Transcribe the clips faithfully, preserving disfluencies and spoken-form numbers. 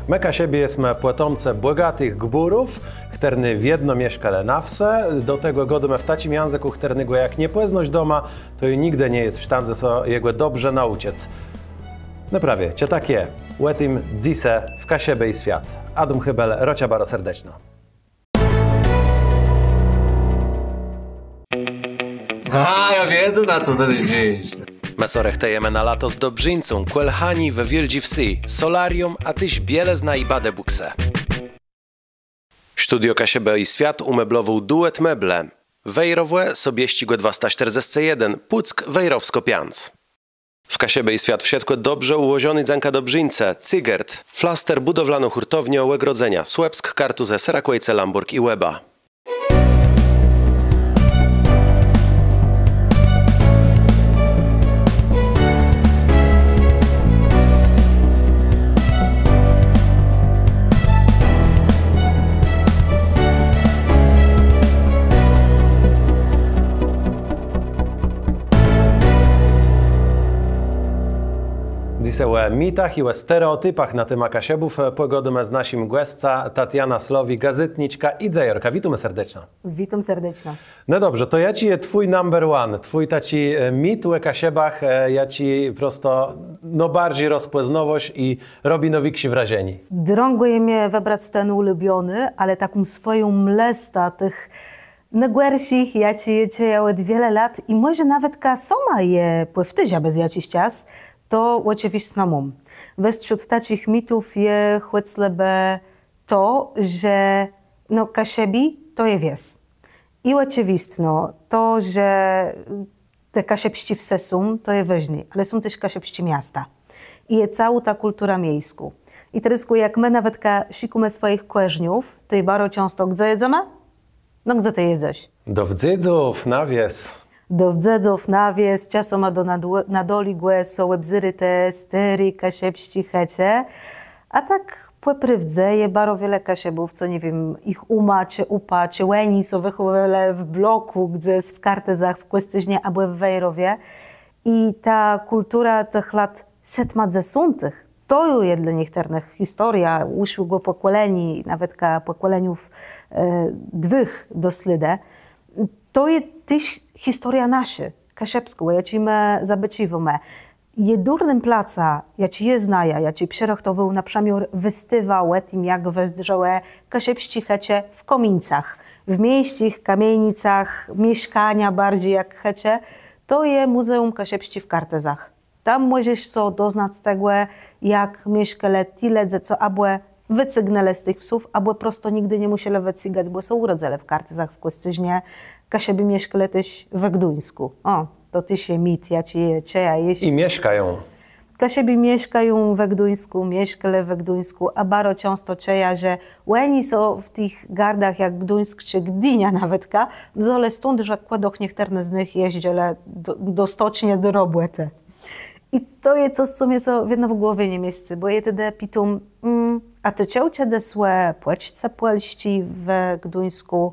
Më Kaszëbi jesmë pòtomcë bògatëch gbùrów, chtërny wiedno mieszkalë na wsë, do tegò gôdómë w taczim jãzëkù, chtërnégò jak nie pòznôsz doma, to ju nigdë nie jes w sztãdze sã jegò dobrze naùczëc. No prawie, czë tak je? Ò tim dzysô w Kaszëbë i Swiat. Adóm Hébel, rôczã baro serdeczno. A, jô widzã, na co të zdrzisz. Më sã rëchtëjemë na lato z dobrzińcą, kòl Hani we Wiôldżi Wsë, solarium, a téż bielëzna i badebùksë. Studio Kaszëbë i Swiat ùmeblowôł Duet Meble. Wejrowò, Sobiesczégò dwasta sztërdzescë jeden, Pùck, Wejrowskô piãc. W Kaszëbë i Swiat wszëtkò dobrze ùłożoné dzãka dobrzińcë Cygert, flaster, bùdowlanô hùrtowniô, ògrodzenia, Słëpsk, Kartuzë, Serakòjce, Lãbòrg i Łeba. Dzysô ò mitach i ò stereòtipach na témã Kaszëbów pògôdómë z naszim gòscã, Tatiana Slowi, gazétniczka i dzejôrka. Witómë serdeczno. Witóm serdeczno. No dobrze, to jaczi je twój number one, twój taczi e, mit ò Kaszëbach, e, jaczi prosto nôbarżi rozpòznôwôsz i robi nôwikszé wrażenié? Drãgò je mie wëbrac ten ùlubiony, ale taką swòją lëstã tëch nôgòrszich, jaczi czëjã òd wiele lat i mòże nawetka sama je pòwtórzã bez jaczis czas, to òczëwistno móm. Westrzód taczich mitów je chòclëbë to, że no Kaszëbi to je wies. I òczëwistno to, że te kaszëbsczé wsë są, to je wôżné, ale są téż kaszëbsczé miasta. I je całô ta kùltura miejskô. I terôzkù jak më nawetka szëkómë swòjich kòrzeniów, tej baro czãsto gdze jedzemë? No gdze të jezdzesz? Do wdzedzów, na wies. Do wdzedzów, na wies, czasã do Nado-, Nadoli Gòsë, òbzérôc te stôré kaszëbsczé chëcze. A tak pò prôwdze je baro wiele Kaszëbów, co nie wiém, jich óma czë ópa, czë òni sã wëchòwelë w blokù, gdzes w Kartuzach, w Kòscérznie abò w Wejrowie. I ta kùltura tëch lat sétmëdzesątëch, to ju je dlô niechtërnëch historiô ùszłégò pòkòleniô, nawetka pòkòleniów e, dwùch do slôdë. To je téż historiô naszô, kaszëbskô, ò jaczi më zabôcziwómë. Jedurnym placã, jaczi jô znajã, jaczi przërëchtowôł na przëmiôr wëstôwã ò tim, jak wëzdrzałë kaszëbsczé chëcze w kamińcach, w miejsczich kamiéjnicach, mieszkania barżi jak chëcze, to je Mùzeùm Kaszëbsczé w Kartuzach. Tam mòżesz sã doznac tegò, jak mieszkelë ti lëdze, co abò wëcygnãlë z tëch wsów, abò prosto nigdë nie mùszelë wëcygac, bò sã ùrodzëlë w Kartuzach, w Kòscérznie. Kaszëbi mieszkelë téż we Gduńskù. Ò, to téż je mit, jaczi je, czëjã jesz. I mieszkają. Kaszëbi mieszkają we Gduńskù, mieszkelë we Gduńskù, a baro czãsto czëjã, że òni sã w tëch gardach jak Gduńsk czë Gdiniô nawetka wzãlë stąd, że kò doch niechtërny z nich jezdzelë do, do stocznie do robòtë. I to je cos, co mie sã wiedno w głowie nie miescy, bò jô tedë pitóm, mm, a të czëł czedës ò pòczce pòlsczi we Gduńskù,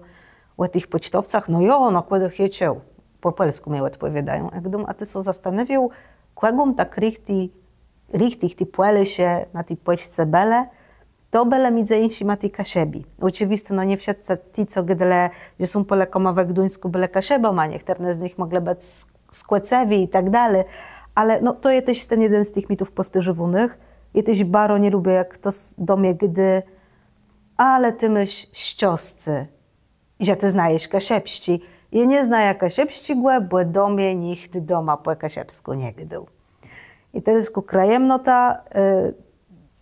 ò tëch pòcztowcach? No jo, no kò doch jô czëł. Pò pòlskù mie òdpòwiôdają. A gdëm, a të sã zastanowił, kògùm tak richtich, richtich ti Pòlôszë na ti pòczce bëlë? To bëlë midzë jinszima ti Kaszëbi. Òczëwistò, no nie wszëtcë ti, co gôdelë, że są Pòlôkama we Gduńskù, bëlë Kaszëbama, niechtërny z nich mòglë bëc z, z Kòcewi i tak dali. Ale no, to je téż ten jeden z tëch mitów pòwtôrzywónëch. Jô téż baro nie lubiã, jak chtos do mie gôdô, ale të môsz szczescé, że të znajesz kaszëbsczi. Jô nie znajã kaszëbsczégò, bò do mie nicht doma pò kaszëbskù nie gôdôł. I terôzkù krëjemnota, e,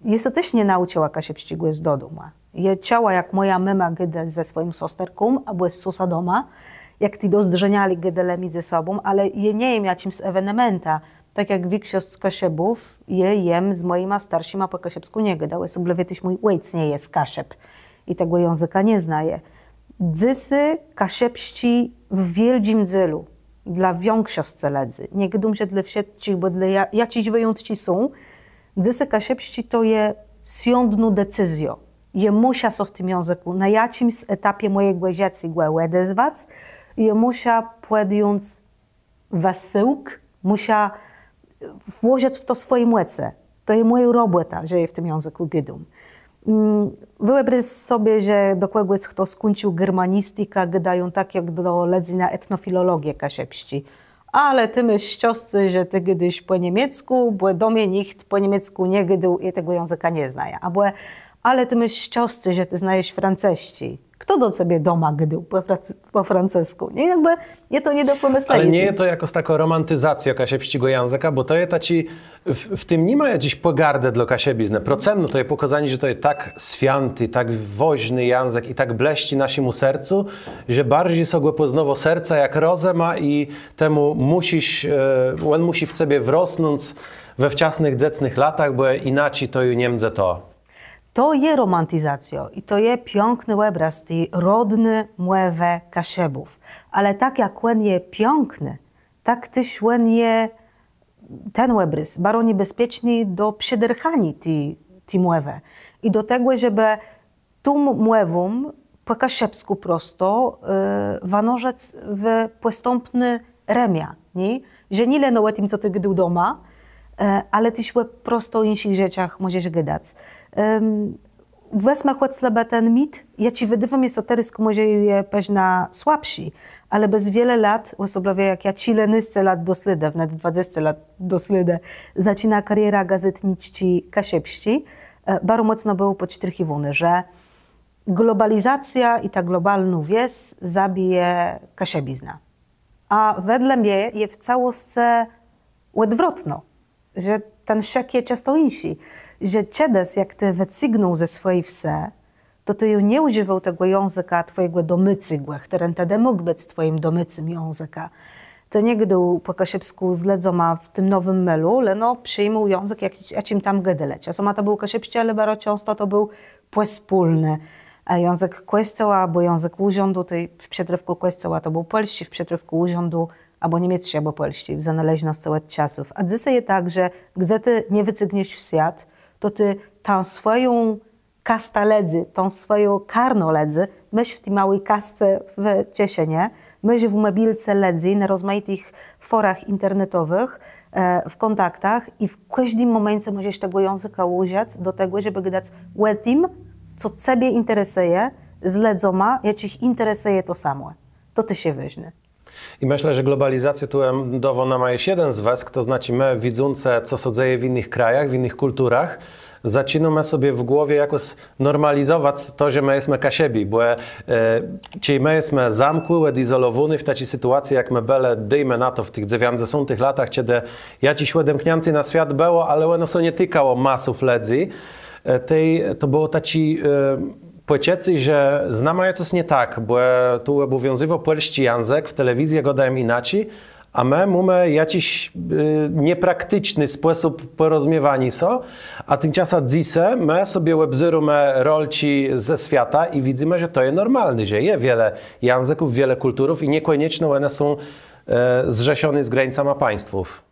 jô sã téż nie naùczëła kaszëbsczégò z dodomù. Jô czëła, jak mòja mëma gôdô ze swòją sosterką abò z sąsadama, jak ti dozdrzeniałi gôdelë midzë sobą, ale jô nie jem jaczims ewenementã. Tak jak wikszosc Kaszëbów, jô jem z mòjima starszima pò kaszëbskù nie gôdôł, òsoblëwie téż mój òjc nie je z Kaszëb i tegò jãzëka nie znaje. Dzysô kaszëbsczi w wiôldżim dzélu dlô wikszoscë lëdzy, nie gôdóm, że dlô wszëtczich, bò dlô ja-, jaczés wëjątczi są. Dzysô kaszëbsczi to je swiądnô decyzjô. Jô mùszã sã w tim jãzëkù na jaczims etapie mòjégò żëcégò òdezwac, jô mùszã pòdjąc wësëłk, mùszã włożëc w to swòje mòce. To je mòja robòta, że jô w tim jãzëkù gôdóm. Mm, wëòbrôz sobie, że do kògòs, chto skùńcził germanistikã, gôdają tak jak do lëdzy na etnofilologie kaszëbsczi. Ale të môsz szczescé, że të gôdôsz pò niemieckù, bò do mie nicht pò niemieckù nie gôdôł i tegò jãzëka nie znajã. Abò, ale të môsz szczescé, że të znajesz francësczi. Chto do cebie doma gôdôł pò frac-, pò francëskù? Nié, jakbë je to nie do pòmësleniô. Ale nie je to jakôs takô romantizacjô kaszëbsczégò jãzëka, bò to je taczi, w, w tim ni ma jaczis pògardë dlô kaszëbiznë. Procëmno to je pòkôzanié, że to je tak swiãti, tak wôżny jãzëk i tak blësczi naszémù sercu, że barżi sã gò pòznôwô sercã jak rozëmã i temù mùszisz, e, òn mùszi w cebie wrosnąc we wczasnëch dzecnëch latach, bò jinaczi to ju nie mdze to. To je romantizacjô i to je piãkny òbrôz ti rodny mòwë Kaszëbów. Ale tak jak òn je piãkny, tak téż òn je, ten òbrôz, baro niebezpieczny do przedërchaniô ti, ti mòwë. I do tegò, żebë tą mòwą pò kaszëbskù prosto, e, wanożëc w pòstãpné rëmiã, nié? Że nié leno ò tim, co të gôdôł doma, e, ale téż ò prosto jinszich rzeczach mòżesz gadac. Em, wezmë chòclëbë ten mit, jaczi wëdôwô mie sã terôzkù mòże je përznã słabszi, ale bez wiele lat, òsoblëwie jak jô czilenôsce lat do slôdë, wnet dwadzesce lat do slôdë, zaczinã karierã gazétniczczi kaszëbsczi, e, baro mòcno bëło pòdsztrichiwóné, że globalizacjô i ta globalnô wies zabije kaszëbiznã. A wedle mie je w całoscë òdwrotno, że ten szëk je czësto jinszi, że czedës, jak të wëcygnął ze swòji wsë, to të ju nie ùżiwôł tegò jãzëka twòjégò domôcégò, chtëren tedë mógł bëc twòjim domôcym jãzëkã. Të nie gôdôł pò kaszëbskù z lëdzama w tim nowim môlu, leno przëjimôł jãzëk, jak, jaczim tam gôdelë. Czasama to béł kaszëbsczi, ale baro czãsto to béł pòspólny. A jãzëk kòscoła abò jãzëk ùrzãdu, to w przëtrôfkù kòscoła to béł pòlsczi, w przëtrôfkù ùrzãdu abò niemiecczi, abò pòlsczi, w zanôleżnoscë òd czasów. A dzysô je tak, że gdze të nie wëcygniesz w swiat, to të tã swòją kastã lëdzy, tã swòjã karnã lëdzy môsz w ti môłi kasce w czeszeni, môsz w mòbilce lëdzy na rozmajitëch fòrach internetowëch, e, w kòntaktach i w kòżdim mòmence mòżesz tegò jãzëka ùżëc do tegò, żebë gadac ò tim, co cebie interesëje, z lëdzama, jaczich interesëje to samò. To téż je wôżné. I mëszlã, że globalizacjô tu, em, dôwô nama jesz jeden zwësk, to znaczi më, widzącë, co sã dzeje w jinëch krajach, w jinëch kùlturach, zaczinómë sobie w głowie jakòs normalizowac to, że më jesmë Kaszëbi, bò, e, czej më jesmë zamkłi, òdizolowóny w taczi sytuacji, jak më bëlë, dôjmë na to, w tëch dzewiãcdzesątëch latach, czedë jaczés òdemkniãcé na swiat bëło, ale òno sã nie tikało masów lëdzy, e, tej to bëło taczé, e, pòczëcé, że z nama je cos nie tak, bò tu òbòwiązywôł pòlsczi jãzëk, w telewizji gôdają jinaczi, a më mómë jaczis, e, nieprakticzny spòsób pòrozmiéwaniô sã, a timczasã dzysô më sobie òbzérómë rolczi ze swiata i widzymë, że to je normalné, że je wiele jãzëków, wiele kùlturów i niekònieczno òne są, e, zrzeszoné z grańcama państwów.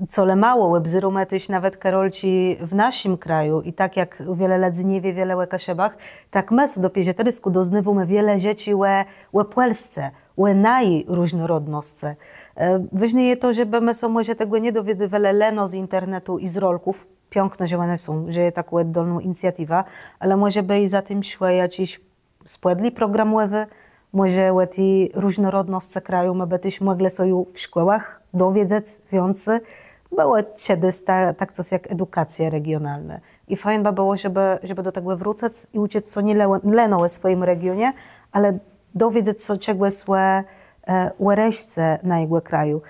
Colemało òbzérómë téż nawetka rolczi w naszim kraju i tak jak wiele lëdzy nie wié wiele ò Kaszëbach, tak më sã dopiérze terôzkù doznôwómë wiele rzeczi ò, ò Pòlsce, ò naji różnorodnoscë. E, wôżné je to, żebë më sã mòże tegò nie dowiadywelë leno z internetu i z rolków. Piãkno, że òne są, że je takô òddolnô inicjatiwa, ale mòże bë i za tim szłë jaczés spòdlé programòwé, mòże ò ti różnorodnoscë kraju më bë téż mòglë sã ju w szkòłach dowiedzec wiãcy, bò czedës ta-, tak cos jak edukacjô regionalnô. I fajn bë bëło, żebë, żebë do tegò wrócëc i ùczëc sã nié le-, leno ò swòjim regionie, ale dowiedzec sã czegòs ò, e, ò reszce najégò kraju.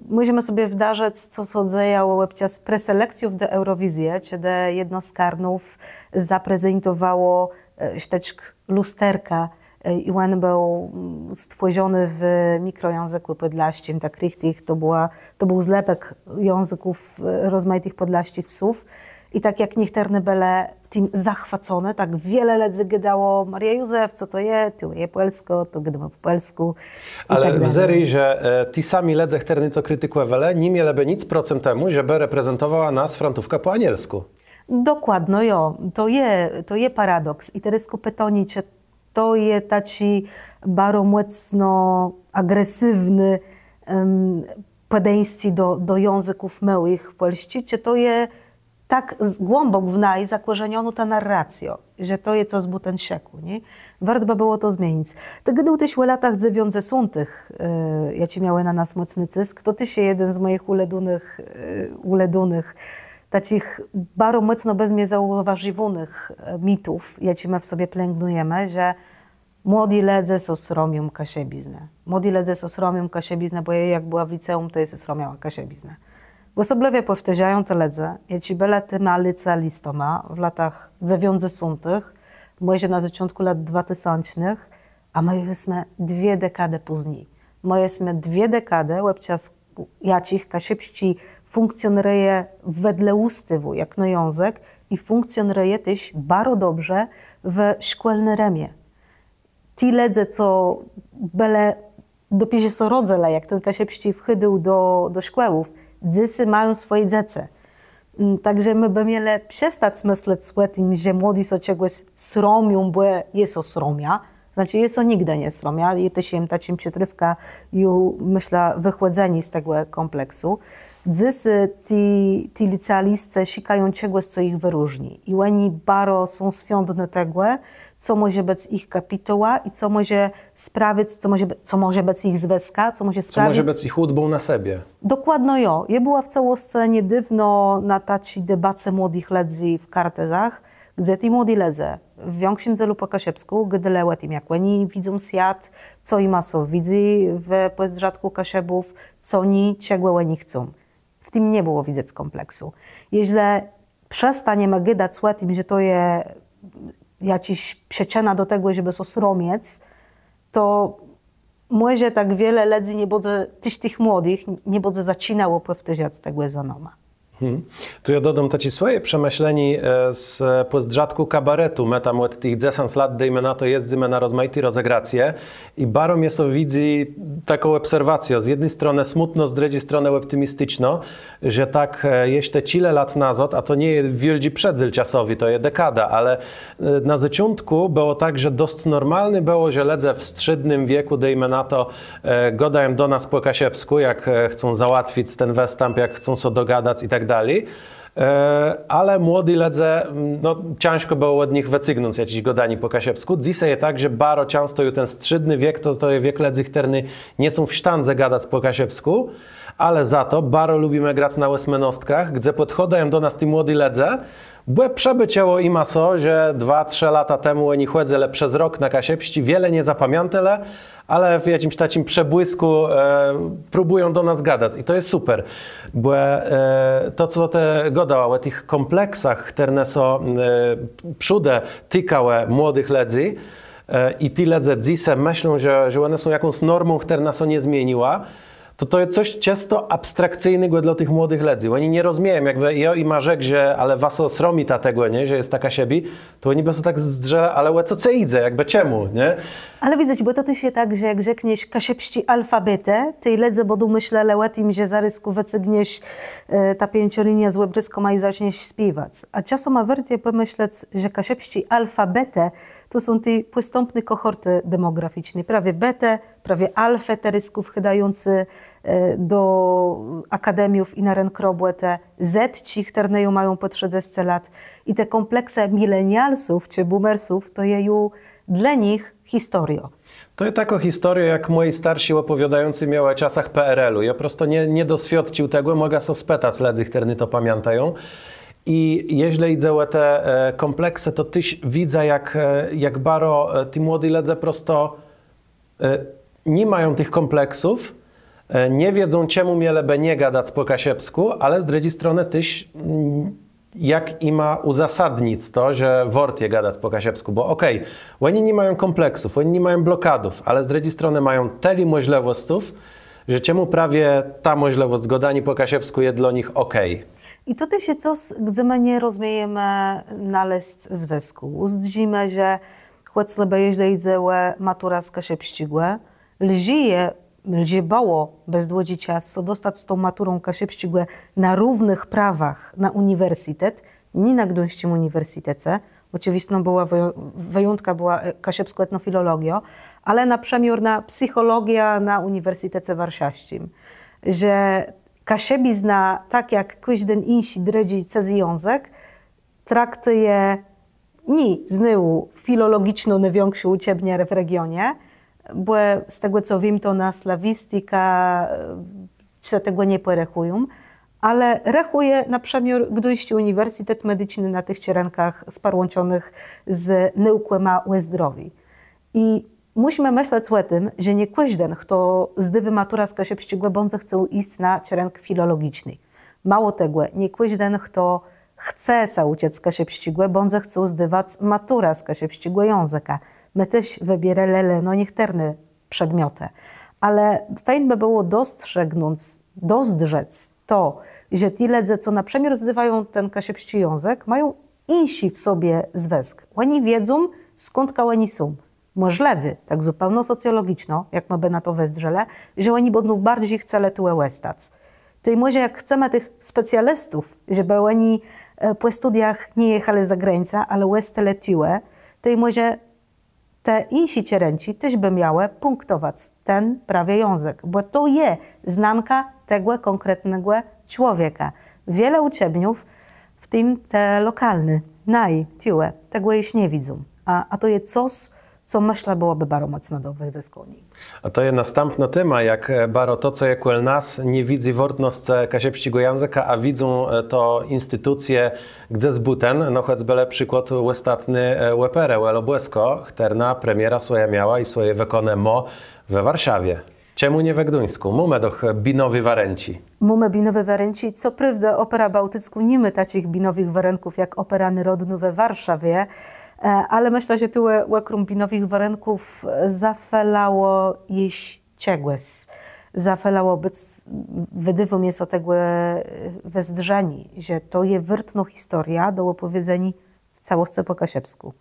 Mòżemë sobie wdarzëc, co sã dzejało òbczas preselekcjów do Eurowizje, czedë jedno z karnów zaprezentowało, e, sztëczk Lusterka, e, i òn béł, mm, stwòrzony w mikrojãzëkù pòdlasczim, tak richtich, to bëła, to béł zlepk jãzëków, e, rozmajitëch pòdlasczich wsów. I tak jak niechtërny bëlë tim zachwacony, tak wiele lëdzy gôdało: „Maria Józef, co to je? Tu je Pòlskô, to gôdómë pò pòlskù”. Ale wzérôj, że, e, ti sami lëdze, chtërny to kritikòwelë, ni mielë bë nic procëm temù, żebë reprezentowała nas frantówka pò anielskù. Dokładno, jo. To je, to je paradoks. I terôzkù pitanié, czë to je taczé baro mòcno agresywné, em, pòdeńscé do, do jãzëków môłëch w Pòlsce, czë to je tak z- głãbòk w naju zakòrzenionô ta narracjô, że to je cos bùten szëkù, nié? Wôrt bë bëło to zmienic. Të gôdôł téż ò latach dzewiãcdzesątëch, e, jaczé miałë na nas mòcny cësk. To téż je jeden z mòjich ùlëbónëch, e, ùlëbónëch, taczich baro mòcno bez mie zauważiwónëch, e, mitów, jaczé më w sobie pielãgnëjemë, że młodi lëdze sã sromią kaszëbiznë. Młodi lëdze sã sromią kaszëbiznë, bò jô jak bëła w liceùm, to jô sã sromiała kaszëbiznë. Òsoblëwie pòwtôrzają to lëdze, jaczi bëlë tima licealistama w latach dzewiãcdzesątëch, mòże na zôczątkù lat dwatësącznëch, a më ju jesmë dwie dekadë pózni. Më jesmë dwie dekadë, òb czas jaczich kaszëbsczi fùnkcjonérëje wedle ùstawù jakno jãzëk i fùnkcjonérëje téż baro dobrze w szkòlny rëmie. Ti lëdze, co bëlë dopiérze sã rodzëlë, jak ten kaszëbsczi wchôdôł do, do szkòłów, dzysô mają swòje dzecë. Mm, tak że më bë mielë przestac mëslec ò tim, że młodi sã czegòs sromią, bò jô sã sromiã. Znaczi, jô sã nigdë nie sromiã. I téż jem taczim przëtrôfkã ju, mëszlã, wëchòdzeniô z tegò kòmpleksu. Dzysô ti, ti licealiscë szëkają czegòs, co jich wëróżni. I òni baro są swiądny tegò, co mòże bëc jich kapitałã i co mòże sprawëc, co mòże bë-, co mòże bëc jich zwëskã, co mòże sprawëc. Co mòże bëc jich ùdbą na sebie. Dokładno jo. Jô bëła w całoscë niedôwno na taczi debace młodëch lëdzy w Kartuzach, gdze ti młodi lëdze w wikszim dzélu pò kaszëbskù gôdelë ò tim, jak òni widzą swiat, co jima sã widzy w pòzdrzatkù Kaszëbów, co nié, czegò òni chcą. W tim nie bëło widzec kòmpleksu. Jeżlë przestaniemë gadac ò tim, że to je jakôs przëczëna do tegò, żebë sã sromiec, to mòże tak wiele lëdzy nie bãdze, téż tëch młodëch, nie bãdze zaczinało pòwtôrzac tegò za nama. Hmm. Tu jô dodóm taczé swòje przemëszlenié, e, z pòzdrzatkù kabaretu. Më tam òd tëch dzesãc lat, dejmë na to, jezdzymë na rozmajité rozegracje. I baro mie sã widzy takô òbserwacjô. Z jedny stronë smùtno, z drëdżi stronë òptimisticzno, że tak, e, jesz te czile lat nazôd, a to nie je wiôldżi przedzél czasowi, to je dekada, ale, e, na zôczątkù bëło tak, że dosc normalné bëło, że lëdze w strzédnym wiekù, dejmë na to, e, gôdają do nas pò kaszëbskù, jak, e, chcą załatwic ten wëstãp, jak chcą sã dogadac i tak dali. E, ale młodi lëdze, mm, no, cãżkò bëło òd nich wëcygnąc jaczés gôdanié pò kaszëbskù. Dzysô je tak, że baro czãsto ju ten strzédny wiek to, to je wiek lëdzy, chtërny nie są w sztãdze gadac pò kaszëbskù, ale za to baro lubimë grac na òsmënôstkach, gdze pòdchôdają do nas ti młodi lëdze, bò przëbôczëło jima sã, że dwa, trzë lata temù òni chòdzëlë przez rok na kaszëbsczi, wiele nie zapamiãtelë, ale w jaczims taczim przebłëskù, e, próbùją do nas gadac i to je super. Bò, e, to, co të gôdała ò tëch kòmpleksach, chtërne sã, e, przódë tikałë młodëch lëdzy, e, i ti lëdze dzysô mëszlą, że, że òne są jakąs normą, chtërna sã nie zmieniła, to, to je cos czësto abstrakcyjnégò dlô tëch młodëch lëdzy. Òni nie rozmieją, jakbë jô jima rzekł, że ale wa sã sromita tegò, nié, że jesta Kaszëbi, to òni bë sã tak zdrzelë, ale ò co cë jidze, jakbë czemù, nié? Ale widzysz, bò to téż je tak, że jak rzekniesz kaszëbsczi alfabet, tej lëdze bãdą mëslelë ò tim, że zarôzkù wëcygniesz, e, tã piãcioliniã z òbrôzkama i zaczniesz spiéwac. A czasama wôrt je pòmëslec, że kaszëbsczi alfabet to są te pòstãpné kòhòrtë demògraficzné, prawie betë, prawie alfë, terôzkù wchôdającé, e, do akademiów i na rënk robòtë, zetczi, chtërne ju mają pò trzëdzescë lat. I te kòmpleksë milenialsów czë boomersów, to je ju dlô nich historiô. To je takô historiô, jak mòji starszi òpòwiôdający mie ò czasach P R L-u. Jô prosto nie, nie doswiôdcził tegò, mògã sã spëtac lëdzy, chtërny to pamiãtają. I jeżlë jidze ò te, e, kòmpleksë, to téż widzã, jak, e, jak baro, e, ti młodi lëdze prosto, e, ni mają tëch kòmpleksów, e, nie wiedzą, czemù mielëbë nie gadac pò kaszëbskù, ale z drëdżi stronë téż, mm, jak jima ùzasadnic to, że wôrt je gadac pò kaszëbskù, bò òkej, òni ni mają kòmpleksów, òni ni mają blokadów, ale z drëdżi stronë mają tëli mòżlëwòsców, że czemù prawie ta mòżlëwòsc gôdaniô pò kaszëbskù je dlô nich òkej. I to téż je cos, gdze më nie rozmiejemë nalezc zwëskù. Ùzdrzimë, że chòclëbë jeżlë jidze ò maturã z kaszëbsczégò, lżi je, lżi bëło bez dłudżi czas sã dostac z tą maturą kaszëbsczégò na równëch prawach na ùniwersytet, nié na gduńsczim ùniwersytece. Òczëwistno bëła wëjã-, wëjątkã bëła, e, kaszëbskô etnofilologiô, ale na przëmiôr na psychòlogiã na Ùniwersytece Warszawsczim, że Kaszëbizna, tak jak kòżden jinszi drëdżi cëzy jãzëk, traktëje nié znôwù filologiczno nôwikszé ùczebnie w regionie, bò z tegò, co wiém, to na slawistika, e, sã tegò nie pòrechùją, ale rechùje na przëmiôr Gduńsczi Ùniwersytet Mediczny na tëch czerënkach sparłãczonëch z nôùkòma ò zdrowiu. I mùszimë mëslec ò tim, że nié kòżden, chto zdôwô maturã z kaszëbsczégò, bãdze chcôł jic na czerënk filologiczny. Mało tegò, nié kòżden, chto chce sã ùczëc kaszëbsczégò, bãdze chcôł zdôwac maturã z kaszëbsczégò jãzëka. Më téż wëbiérelë leno niechtërne przedmiotë. Ale fejn bë bëło dostrzegnąc, dozdrzec to, że ti lëdze, co na przëmiôr zdôwają ten kaszëbsczi jãzëk, mają jinszi w sobie zwësk. Òni wiedzą, skądka òni są. Mòżlëwé, tak zupełno socjologiczno, jak më bë na to wezdrzelë, że òni bãdą barżi chcelë tu òstac. Tej mòże jak chcemë tëch specjalistów, żebë òni, e, pò studiach nie jachelë za grańcã, ale òstelë tuwò, tej mòże te jinszé czerënczi téż bë miałë pùnktowac ten prawie jãzëk, bò to je znanka tegò kònkretnégò człowieka. Wiele ùczebniów, w tim te lokalné, naj, tuwò, tegò jesz nie widzą. A, a to je cos, co, mëszlã, bëłobë baro mòcno do wëzwëskòwaniô. A to je nôstãpnô téma, jak, e, baro to, co je kòl nas, nie widzy wôrtnoscë kaszëbsczégò jãzëka, a widzą, e, to institucje gdzes bùten, no chòcbë le przikłôd òstatny, e, òperë Òlo Bòskò, chtërna premierã swòjã miała i swòje wëkòné mô we Warszawie. Czemù nié we Gduńskù? Mómë doch binowé warënczi. Mómë binowé warënczi. Co prôwda Òpera Bôłtickô ni mô taczich binowëch warënków jak Òpera Nôrodnô we Warszawie, e, ale mëszlã, że tuwò òkróm binowëch warënków, e, zafelało jesz czegòs. Zafelało bëc, wëdôwô mie sã, tegò, e, wezdrzeniô, że to je wôrtnô historiô do òpòwiedzeniô w całoscë pò kaszëbskù.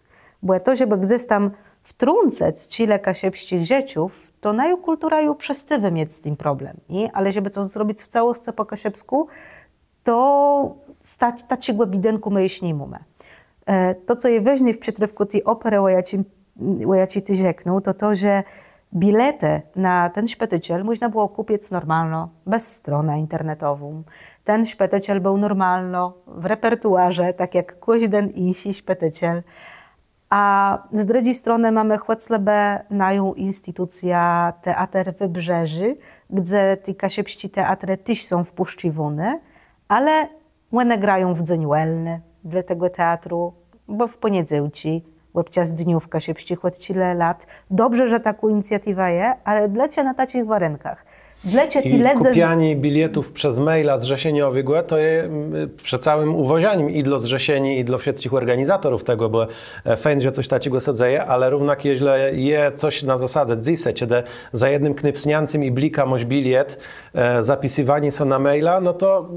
Bò to, żebë gdzes tam wtrącëc czile kaszëbsczich rzeczów, to najô kùltura ju przestôwô miec z tim problem, nié? Ale żebë to zrobic w całoscë pò kaszëbskù, to sta-, taczégò bùdenkù më jesz ni mómë. E, to, co je wôżné w przëtrôfkù ti òperë, ò jaczim, ò jaczi të rzeknął, to to, że biletë na ten szpetôczel mòżna bëło kùpic normalno, bez stronã internetową. Ten szpetôczel béł normalno w repertuarze, tak jak kòżden jinszi szpetôczel. A z drëdżi stronë mómë chòclëbë najô institucjã Teater Wybrzeże, gdze te kaszëbsczé teatrë téż są wpùszcziwóné, ale òne grają w dzéń wòlny dlô tegò teatru, bò w pòniedzôłczi, òbczas Dniów Kaszëbsczich òd czile lat. Dobrze, że takô inicjatiwa je, ale dlôcze na taczich warënkach? Dlôcze ti lëdze z- Kùpianié biletów przez maila zrzeszeniowégò to je, mm, przë całim ùwôżanim i dlô zrzeszeniô, i dlô wszëtczich òrganizatorów tegò, bò, e, fejn, że cos taczégò sã dzeje, ale równak, jeżlë je cos na zasadze dzysô, czedë za jednym knipsniãcym i blikã môsz bilet, e, zapisywanié sã na maila, no to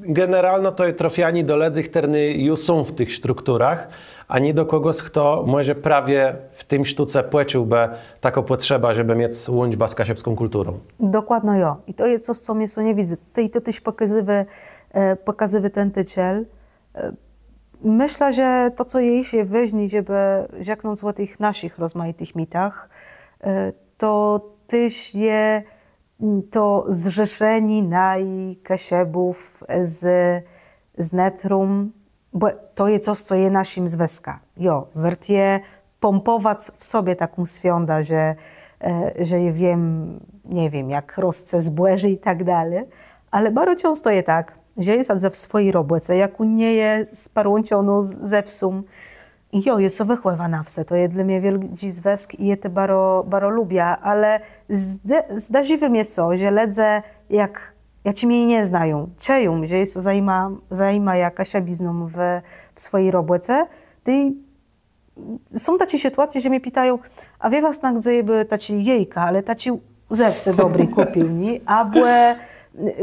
generalno to je trôfianié do lëdzy, chtërny ju są w tëch strukturach, a nié do kògòs, chto mòże prawie w tim sztóce pòczułbë taką pòtrzebã, żebë miec łączbã z kaszëbską kùlturą. Dokładno jo. I to je cos, co mie sã nie widzy. Tej to téż pòkazywô, e, pòkazywô ten titel. E, mëszlã, że to, co je jesz wôżné, żebë rzeknąc ò tëch naszich rozmajitëch mitach, e, to téż je, mm, to zrzeszenié naj Kaszëbów z, z netróm, bò to je cos, co je naszim zwëskã. Jo, wôrt je pòmpòwac w sobie taką swiądã, że, e, że jô wiém, nie wiém, jak rosce zbòżé i tak dali, ale baro czãsto je tak, że jô sedzã w swòji robòce, jakô nie je sparłãczonô z, ze wsą. I jo, jô sã wëchòwa na wsë, to je dlô mie wiôldżi zwësk i jô to baro, baro lubiã, ale zda-, zdarziwô mie sã, że lëdze, jak, jaczi mie nie znają, czëją, że jô sã zajima-, zajimajã kaszëbizną w, w swòji robòce, tej są taczé sytuacje, że mie pitają: „A wié wastnô, gdze jô bë taczé jôjka, ale taczé ze wsë dobré kùpił, nié? Abò,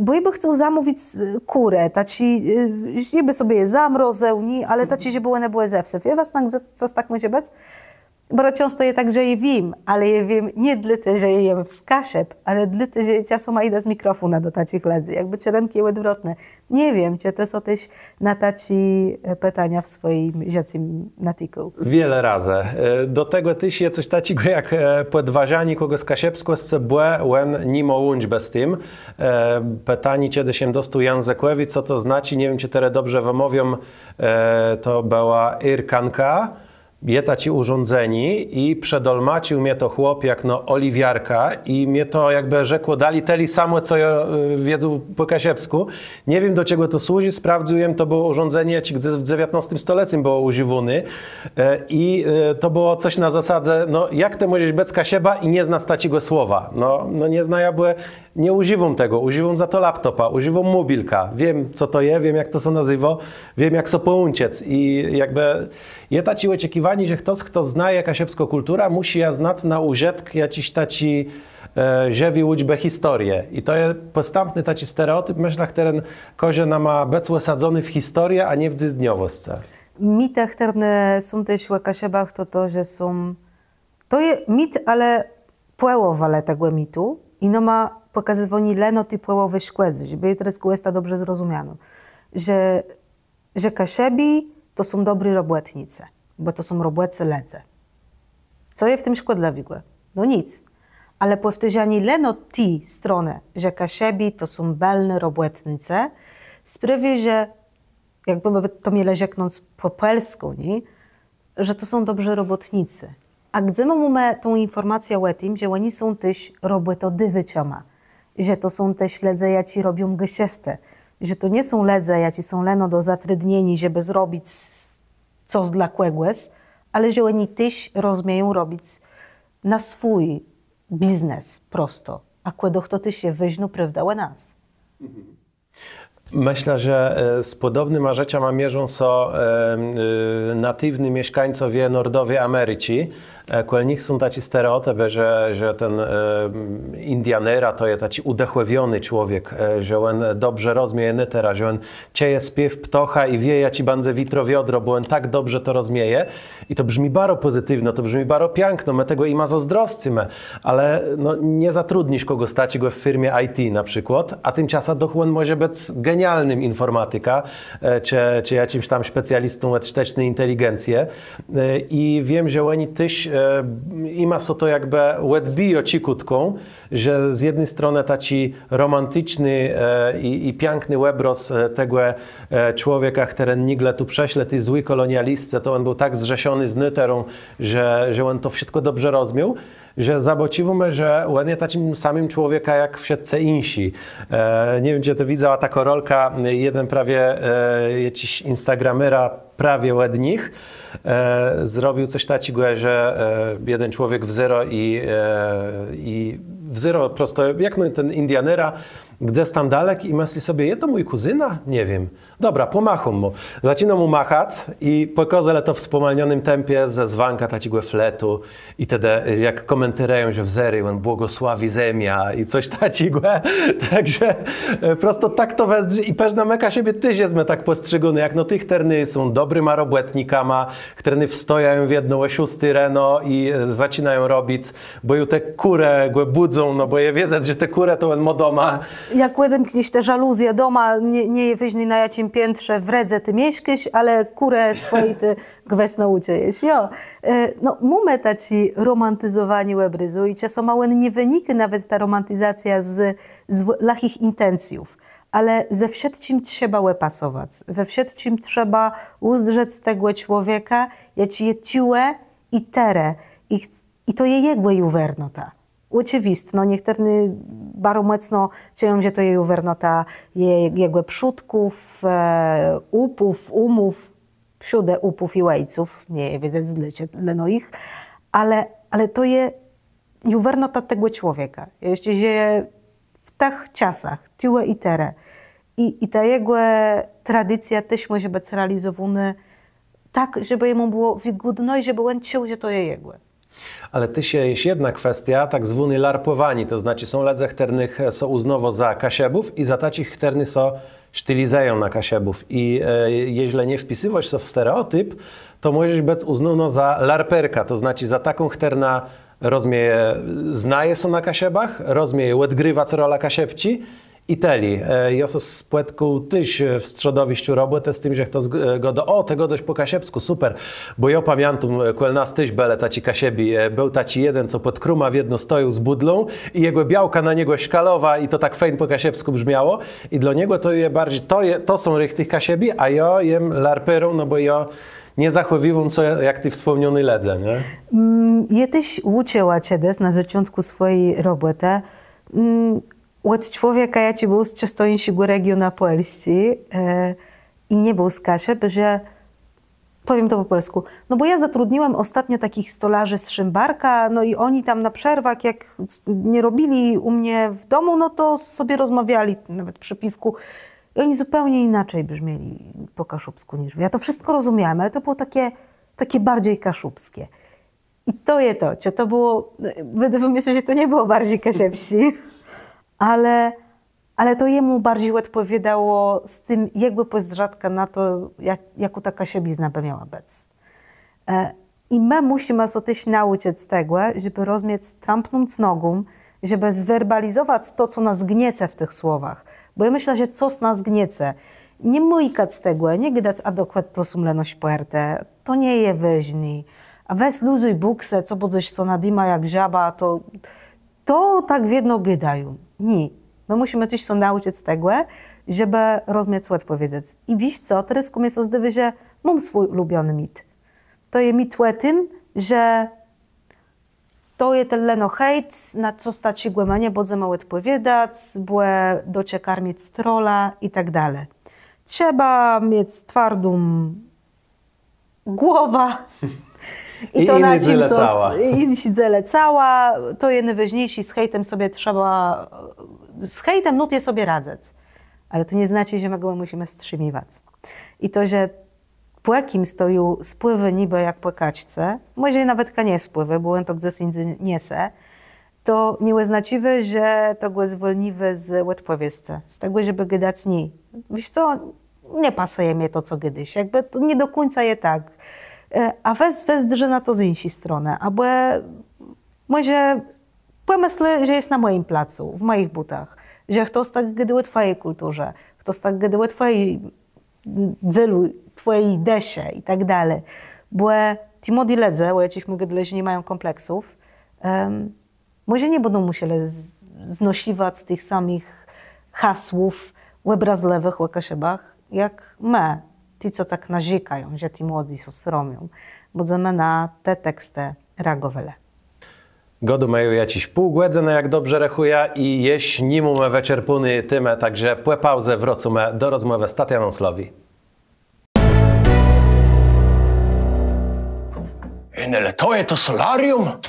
bò jô bë chcôł zamówic, e, kùrë, taczé, e, jô bë sobie je zamrozył, nié, ale taczé, żebë òne bëłë ze wsë. Wié wastnô, gdze cos tak mòże bëc?” Baro czãsto je tak, że jô wiém, ale jô wiém nié dlôte, że jô jem z Kaszëb, ale dlôte, że jô czasã jidã z mikrofónã do taczich lëdzy. Jakbë czerënk je òdwrotny. Nie wiém, czë të so téż na taczé, e, pitania w swòjim żëcym natikôł? Wiele razy. E, do tegò téż je cos taczégò jak, e, pòdważanié kògòs kaszëbskòscë, bò òn ni mô łączbë z tim. E, pitanié, czedë jem dostôł jãzëkòwé, co to znaczi, nie wiém, czë terô dobrze wëmôwióm, e, to bëła irkanka. Je taczé ùrządzenié i przedolmacził mie to chłop jakno òliwiarka i mie to jakbë rzekło dali tëli samò, co jô, e, wiedzôł pò kaszëbskù. Nie wiém, do czegò to służi, sprawdzył jem, to bëło ùrządzenié, jaczé gdzes w dzewiãtnôstim stolecym bëło ùżiwóné. E, i, e, to bëło cos na zasadze, no, jak të mòżesz bëc Kaszëbą i nie znac taczégò słowa? No, no nie znajã, bò nie ùżiwóm tegò, ùżiwóm za to laptopa, ùżiwóm mòbilkã, wiém, co to je, wiém, jak to sã nazéwô, wiém, jak sã pòłączëc i jakbë je taczé òczekiwanié, że chtos, chto znaje kaszëbską kùlturã, mùszi jã znac na ùżëtk jaczis taczi, e, żëwi ùczbë historie. I to je pòstãpny taczi stereòtip, mëszlã, chtëren kôże nama bëc òsadzony w historie, a nié w dzysdniowòscë. Mitë, chtërne są téż ò Kaszëbach, to to, że są To je mit, ale pòłowa le tegò mitu i nama pòkazywanié leno ti pòłowë szkòdzy, żebë jô terô òsta dobrze zrozumianô, że, że Kaszëbi to są dobri robòtnicë, bò to są robòcy lëdze. Co je w tim szkòdlëwégò? No nic. Ale pòwtôrzanié leno ti stronë, że Kaszëbi to są bëlny robòtnicë, sprawi, że jakbë to mielë rzeknąc pò pòlskù, nié? Że to są dobrzy robòtnicë. A gdze më mómë tã infòrmacjã ò tim, że òni są téż robòtodôwôczama, że to są téż lëdze, jaczi robią geszeftë, że to nie są lëdze, jaczi są leno do zatrudnieniô, żebë zrobic cos dlô kògòs, ale że òni téż rozmieją robic na swój biznes prosto. A kò doch to téż je wôżnô prôwda ò nas. Mëszlã, że, e, z pòdobnyma rzeczama mierzą sã, e, e, natiwny mieszkańcowie Nordowi Americzi. E, kòl nich są taczé stereòtipë, że, że ten, e, Indianera to je taczi ùdëchòwiony człowiek, e, że òn dobrze rozmieje nôtërã, że òn czëje spiéw ptôcha i wié, jaczi bãdze witro wiodro, bò òn tak dobrze to rozmieje. I to brzmi baro pòzytiwno, to brzmi baro piãkno, më tegò jima zôzdroscymë, ale, no, nie zatrudnisz kògòs taczégò w firmie I T na przikłôd, a timczasã doch òn mòże bëc genialnym infòrmatikã, e, czë, czë jaczims tam specjalistą òd sztëczny inteligencje. E, i wiém, że òni téż, e, jima sã to jakbë òdbijô cëchùtkò, że z jedny stronë taczi romanticzny, e, i, i piãkny òbrôz, e, tegò, e, człowieka, chtëren nigle tu przëszedł, ti złi kòlonialiscë, to òn béł tak zrzeszony z nôtërą, że, że òn to wszëtkò dobrze rozmiôł, że zabôcziwómë, że òn je taczim samim człowiekã jak wszëtcë jinszi. E, nie wiém, czë të widzała taką rolkã, jeden prawie, e, jaczis instagramera prawie òd nich, e, zrobił cos taczégò, że, e, jeden człowiek wzérô i, e, i wzérô prosto, jak no ten Indianera, gdzes tam dalek i mësli sobie, je to mój kùzyna? Nie wiém. Dobra, pòmachóm mù. Zaczinô mù machac i pòkazëje le to w spòmalnionym tempie ze zwãka taczégò fletu. I tedë, e, jak kòmentérëją, że wzérô, òn błogòsławi zemiã i cos taczégò. Tak że, e, prosto tak to wëzdrzi i pewno më Kaszëbi téż jesmë tak pòstrzégóny, jak no ti, chtërny są dobrima robòtnikama, chtërny wstôwają wiedno ò szósti reno i, e, zaczinają robic, bò ju te kùrë gò bùdzą, no bò je wiedzec, że te kùrë to òn mô doma. Jak òdemkniesz te żaluzje doma, nie, nie je wôżné, na jaczim piãtrze w rédze të mieszkôsz, ale kùrë swòje të gwësno ùczëjesz, jo. E, no, mómë taczé romantizowanie òbrazu i czasama òn nie wënikô nawet ta romantizacjô z, z lëchëch intencjów, ale ze wszëtczim trzeba òpasowac, we wszëtczim trzeba ùzdrzec tegò człowieka, jaczi je tuwò i terô. I, ch- i to je jegò juwernota. Òczëwistno, no, niechtërny baro mòcno czëją, że to je juwernota je, jegò przódków, e, òpów, òmów, przódë òpów i òjców, nie wiedzec dlôcze, leno jich, ale, ale to je juwernota tegò człowieka. Jesz żëje w tëch czasach, tuwò i terô. I, i ta jegò tradicjô téż mòże bëc realizowónô tak, żebë jemù bëło wëgódno i żebë òn czuł, że to je jegò. Ale téż je jesz jedna kwestiô, tak zwóné larpòwanié, to znaczi są lëdze, chtërnëch sã ùznôwô za Kaszëbów i za taczich, chtërny sã sztilizëją na Kaszëbów. I, e, jeżlë nie wpisywôsz sã w stereòtip, to mòżesz bëc ùznónô za larperkã, to znaczi za taką, chtërna rozmieje, znaje sã na Kaszëbach, rozmieje òdgrëwac rolã Kaszëbczi i tëli. E, jô sã spòtkôł téż, e, w strzodowiszczu robòtë z tim, że chtos, e, gôdô: „Ò, të gôdôsz pò kaszëbskù, super”, bò jô pamiãtóm, e, kòl nas téż bëlë taczi Kaszëbi, e, béł taczi jeden, co pòd krómã wiedno stojôł z bùdlą i jegò białka na niegò szkalowa i to tak fejn pò kaszëbskù brzmiało. I dlô niegò to je barżi, to je, to są richtich Kaszëbi, a jô jem larperą, no bò jô nie zachòwiwóm sã jak ti wspòmnióny lëdze, nié? Mm, jô téż ùczëła czedës na zôczątkù swòji robòtë, mm, òd człowieka, jaczi béł z czësto jinszégò regiona Pòlsczi, e, i nie béł z Kaszëb, że Powiem to po polsku. No bo ja zatrudniłam ostatnio takich stolarzy z Szymbarka, no i oni tam na przerwach, jak s-, nie robili u mnie w domu, no to sobie rozmawiali nawet przy piwku. I oni zupełnie inaczej brzmieli po kaszubsku niż wy. Ja to wszystko rozumiałam, ale to było takie, takie bardziej kaszubskie. I to je to, czë to bëło, wëdôwô mie sã, że to nie bëło barżi kaszëbsczé, ale, ale to jemù barżi òdpòwiôdało z tim jegò pòzdrzatkã na to, jak, jakô ta kaszëbizna bë miała bëc. E, i më mùszimë sã téż naùczëc tegò, żebë rozmiec trampnąc nogą, żebë zwerbalizowac to, co nas gniece w tëch słowach. Bò jô mëszlã, że cos nas gniece. Nie mùjkac tegò, nie gadac: „A dokładno to są leno szpòrtë, to nie je wôżné. A wez luzuj bùksë, co bãdzesz sã nadima jak żaba”, to, to tak wiedno gôdają. Nié. Më mùszimë téż sã naùczëc tegò, żebë rozmiec òdpòwiedzec. I wiész co, terôzkù mie sã zdôwô, że móm swój ùlubiony mit. To je mit ò tim, że to je ten leno hejt, na co staci gò ma nie bãdzemë òdpòwiadac, bò do cze karmic trola i tak dali. Trzeba miec twardą głowã. I to, na czim są s-, i jinszi dzéle cała, to je nôwôżniészé, z hejtã sobie trzeba, z hejtã nót je sobie radzëc. Ale to nie znaczi, że më gò mùszimë strzimiwac. I to, że pò kims to ju spłiwô nibë jak pò kaczce, mòże nawetka nie spłiwô, bò òn to gdzes jindze niese, to nie òznacziwô, że to gò zwòlniwô z òdpòwiedzë, z tegò, żebë gadac: „Nié, wiész co, nie pasëje mie to, co gôdôsz”. Jakbë to nie do kùńca je tak. E, a wez, wezdrzë na to z jinszi stronë, abò mòże pòmëslë, że jes na mòjim placu, w mòjich bótach, że chtos tak gôdô ò twòji kùlturze, chtos tak gôdô ò twòji dzélu, twòji dëszë i tak dali. Bò ti młodi lëdze, ò jaczich më gôdelë, że ni mają kòmpleksów, em, mòże nie bãdą mùszelë z-, znosiwac tëch samëch hasłów òbrazlëwëch ò Kaszëbach, jak më, ti, co tak narzékają, że ti młodi sã sromią. Bãdzemë na te tekstë reagòwelë. Gôdómë ju jaczis pół gòdzënë, jak dobrze rechùjã, i jesz ni mómë wëczerpóny témë, tak że pò paùzie wrócymë do rozmòwë z Tatianą Slowi. Ej, no ale to je to solarium?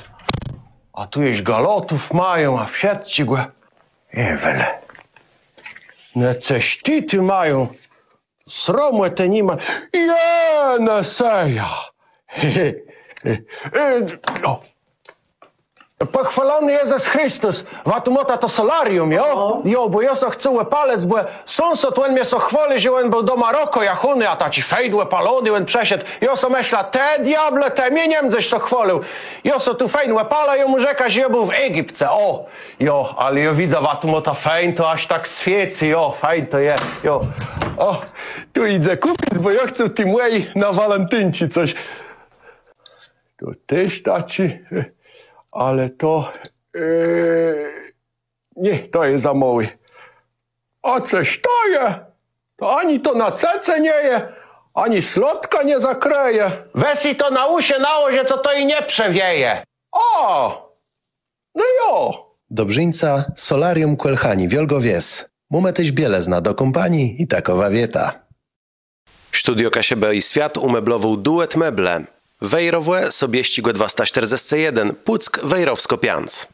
A tu jesz galotów mają, a wszëtczégò. Ej, wele. No cos ti tu mają. Sromù te ni ma. Jene seja. E, no. Pòchwôlony Jezës Christus. Wa tu môta to solarium, jo? Aha. Jo, bò jô sã chcã òpalëc, bò sąsôd, òn mie sã chwôli, że òn béł do Marokò jachóny, a taczi fejn òpalony òn przëszedł. Jô sã mëszlã: të diôble, të mie nie mdzesz sã chwôlił. Jô sã tu fejn òpalã, jô mù rzekã, że jô béł w Egipce. Ò, jo, ale jô widzã, wa tu môta fejn, to jaż tak swiécy, jo, fejn to je, jo. Ò, tu jidze kùpic, bò jô chcã ti mòji na walentinczi cos. Tu téż taczi, ale to, e, nié, to je za môłi. A cos to je? To ani to na cëce nie je, ani slôdka nie zakrëje. Wez ji to na ùszë nałożë, co to ji nie przewieje. Ò! No jo! Dobrzińca, Solarium Kòl Hani, Wiôlgô Wies. Mómë téż bielëznã do kąpaniô i takòwô wiéta. Studio Kaszëbë i Swiat ùmeblowôł Duet Meble. Wejrowò, Sobiesczégò dwasta sztërdzescë jeden, Pùck, Wejrowskô piãc.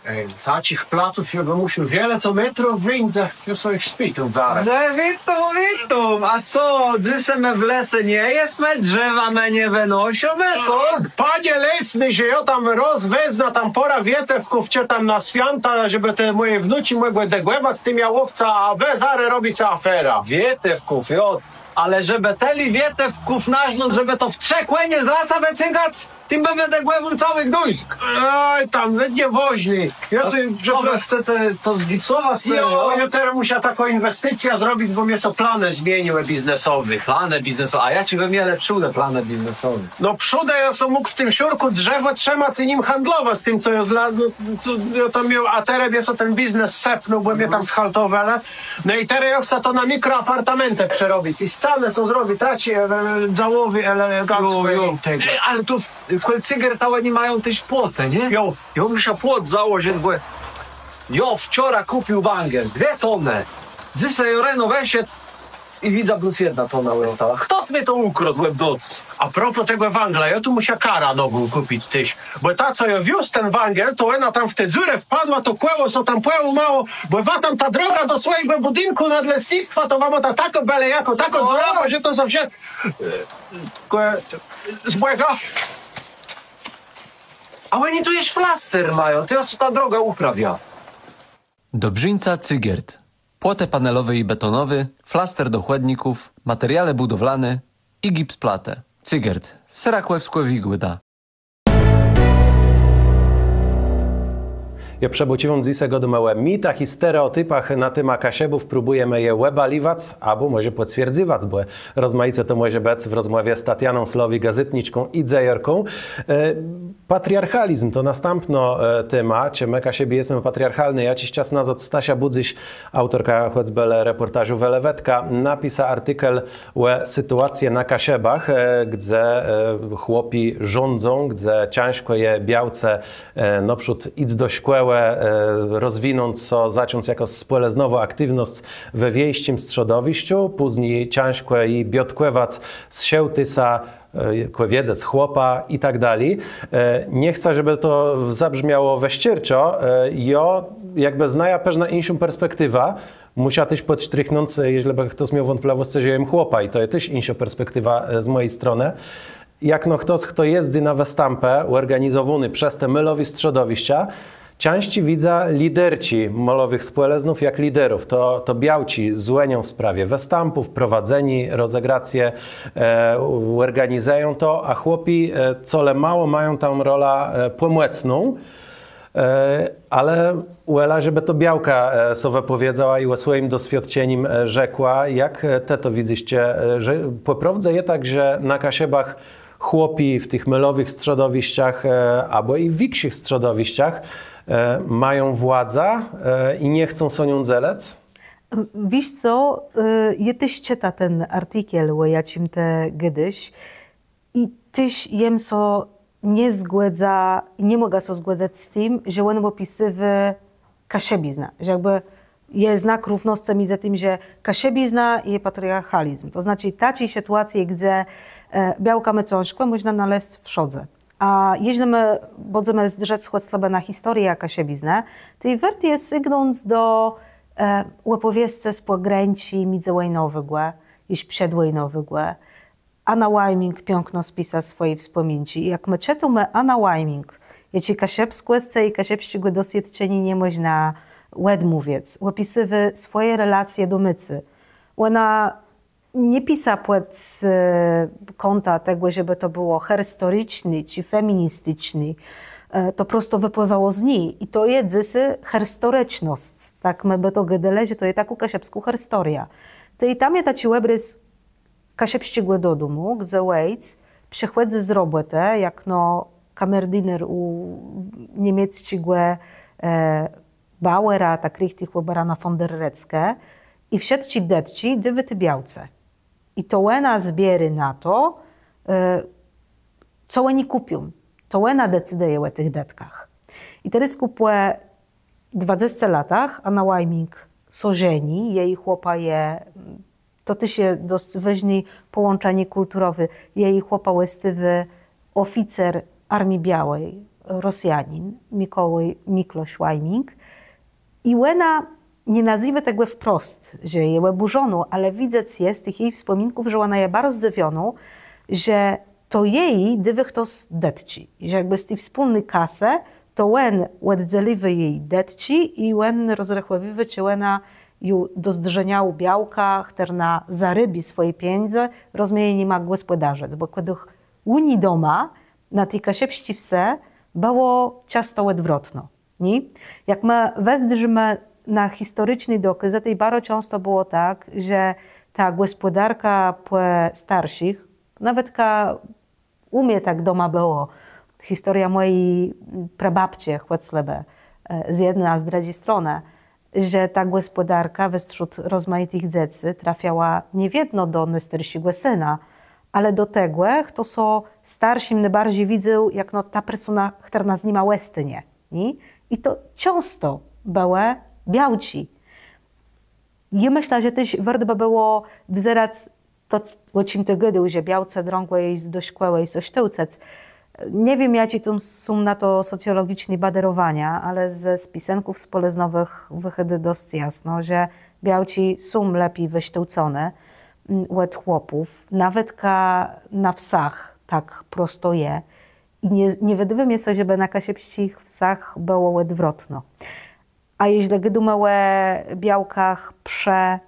Ej, taczich platów jô bë mùszôł, wiele to métrów wińdze, jô sã jich spitóm zarô. No witóm, witóm, a co, dzysô më w lese nie jesmë, drzewa më nie wënôszómë, co? Panie lesny, że jô tam rôz wezmã tam pôrã wietewków, czë tam na swiãta, żebë te mòje wnuczi mògłë dëgòwac z tim jałówcã, a wë zarô robice aferã. Wietewków, jo. Ale żebë tëli wietewków nażnąc, żebë to w trzë kònie z lasa wëcygac, tim bë wëdëgòwôł całi Gduńsk. Oj, tam, wë nie wòżny. Jô tu, co, przepraszam. Wë chcece co zgipsowac? Jo, jô terô mùszã taką inwesticjã zrobic, bò mie sã planë zmieniłë biznesowé. Planë biznesowé. A jaczé wë mielë przódë planë biznesowé? No przódë jô sã mógł w tim szurkù drzewò trzëmac i nim handlowac, z tim, co jô zla-, no, co jô tam miôł, a terô mie sã ten biznes sëpnął, bò mie tam schaltowelë. No i terô jô chcã to na mikroapartamentë przerobic. I scanë sã zrobic, taczé, e, e, dzałowé, elegancczé. Jo, jo. I tegò. E, ale tu w, w Holcyger to òni mają téż płotë, nié? Jo. Jô mùszã płot założëc, bò jô wczora kùpił wãdżel, dwie tonë. Dzysô jô reno wëszedł i widzã, blós jedna tona òstała. Chtos mie to ùkrôdł òb noc. A propos tegò wãgla, jô tu mùszã karã nową kùpic téż. Bò ta, co jô wiózł ten wãdżel, to òna tam w tã dzurã wpadła, to kòło sã tam pòłómało, bò wa tam ta droga do swòjégò bùdinkù nadlesnictwa, to wa mòta takô bële jakô, takô dzurawô, że to zawsze, e, kò-, z Bògã. A òni tu jesz flaster mają, to jô so tã drogã ùprawiã. Dobrzińca Cygert. Płotë panelowé i betonowé, flaster do chòdników, materiałë bùdowlané i gipsplatë. Cygert. Serakòwskô Wigòda. Jô przëbôcziwóm, dzysô gôdómë ò mitach i stereòtipach na témã Kaszëbów, próbùjemë je òbaliwac, abò mòże pòcwierdzëwac, bò rozmajice to mòże bëc w rozmòwie z Tatianą Slowik, gazétniczką i dzejôrką. E, Patriarchalizm to nastãpnô, e, téma. Czë më Kaszëbi jesmë patriarchalny? Jaczis czas nazôd Stasia Budzysz, aùtorka chòcbë le repòrtażu Welewetka, napisa artikel ò sytuacje na Kaszëbach, e, gdze, e, chłopi rządzą, gdze cãżkò je białce, e, nôprzód jic do szkòłë, e, rozwinąc sã, zacząc jakąs spòlëznową aktiwnosc we wiejsczim strzodowiszczu, pózni cãżkò ji biôtkòwac z szôłtësa, e, kò wiedzec, chłopa i tak dali. E, nie chcã, żebë to zabrzmiało wëszczérczo, e, jô jakbë znajã përznã jinszą perspektiwã. Mùszã téż pòdsztrichnąc, e, jeżlë bë chtos miôł wątplëwòscë, że jem chłopã i to je téż jinszô perspektiwa, e, z mòji stronë. Jakno chtos, chto jezdzy na wëstãpë, òrganizowóné przez te môlowé strzodowiszcza, Czãscy widzã liderczi môlowëch spòlëznów jak liderów. To, to białczi zwònią w sprawie wëstãpów, prowadzeniô, rozegracje, e, òrganizëją to, a chłopi, e, colemało mają tã rolã, e, pòmòcną. E, ale wòlã, żebë to białka, e, sã wëpòwiedzała i ò swòjim doswiôdczenim, e, rzekła, jak, e, të to widzysz, e, że pò prôwdze je tak, że na Kaszëbach chłopi w tëch môlowëch strzodowiszczach, e, abò i w wikszich strzodowiszczach, e, mają władzã, e, i nie chcą sã nią dzelëc? Wiész co, e, jô téż czëta ten artikel, ò jaczim të gôdôsz, i téż jem sã nie zgòdza, i nie mògã sã zgòdzëc z tim, że òn òpisywô kaszëbiznã, że jakbë je znak równoscë midzë tim, że kaszëbizna i patriarchalizm. To znaczi taczi sytuacje, gdze, e, białka mô cãżkò, mòżna nalezc wszãdze. A jeżlë më bãdzemë zdrzec chòcbë na historiã kaszëbiznë, tej wôrt je sygnąc do, e, òpòwiescë z pògrańczi midzëwòjnowégò, jesz przedwòjnowégò, Anna Wajming piãkno spisa swòje wspòminczi. Jak më czëtómë Anna Wajming, jaczi kaszëbskòscë i kaszëbsczégò doswiôdczeniô nie mòżna òdmówic, òpisywô swòje relacje do mëcô. Òna nie pisa pòd, e, kątã tegò, żebë to bëło historiczné czë feministiczné. E, to prosto wëpłiwało z ni. I to je dzysô historicznosc. Tak më bë to gôdelë, że to je takô kaszëbskô historiô. Tej tam je taczi òbrôz kaszëbsczégò dodomù, gdze òjc przëchòdzy z robòtë, jakno kamerdiner ù niemiecczégò, e, Bauera, tak richtich òbérana von der Retzke, i wszëtczé dëtczi dôwô ti białce. I to òna zbiérô na to, e, co òni kùpią. To òna decydëje ò tëch dëtkach. I terôzkù pò dwadzesce latach Anna Wajming sã żeni, jeji chłopa je, to téż je dosc wôżné pòłączenié kùlturowé, jeji chłopa òstôwô òficer Armii Biôłi, Rosjanin, Mikòłôj, Miklosz Wajming. I òna nie nazéwô tegò wprost, że je òbùrzonô, ale widzec je z tëch jeji wspòminków, że òna je baro zdzëwionô, że to jeji dôwô chtos dëtczi. Że jakbë z ti wspólny kasë, to òn òddzeliwô jeji dëtczi i òn rozrechòwiwô, czë òna ju dozdrzeniałô białka, chtërna zarôbiô swòje pieniãdze, rozmieje nima gòspòdarzëc, bò kò doch ù ni doma, na ti kaszëbsczi wsë, bëło czãsto òdwrotno, nié? Jak më wezdrzimë na historiczné dokôzë, tej baro czãsto bëło tak, że ta gòspòdarka pò starszich, nawetka ù mie tak doma bëło, historiô mòji prababcë, chòclëbë, e, z jedny a z drëdżi stronë, że ta gòspòdarka westrzód rozmajitëch dzecy trafiała nié wiedno do nôstarszégò sëna, ale do tegò, chto sã starszim nôbarżi widzôł, jakno ta persona, chtërna z nima òstónie, nié? I to czãsto bëłë białczi. Jô mëszlã, że téż wôrt bë bëło wzerac to, c-, ò czim të gôdôł, że białce drãgò je jic do szkòłë i sã sztôłcëc. Nie wiém, jaczé tam są na to socjologiczné badérowania, ale ze spisënków spòlëznowëch wëchôdô dosc jasno, że białczi są lepi wësztôłconé, mm, òd chłopów. Nawetka na wsach tak prosto je. I nie, nie wëdôwô mie sã, żebë na kaszëbsczich wsach bëło òdwrotno. A jeżlë gôdómë ò białkach przë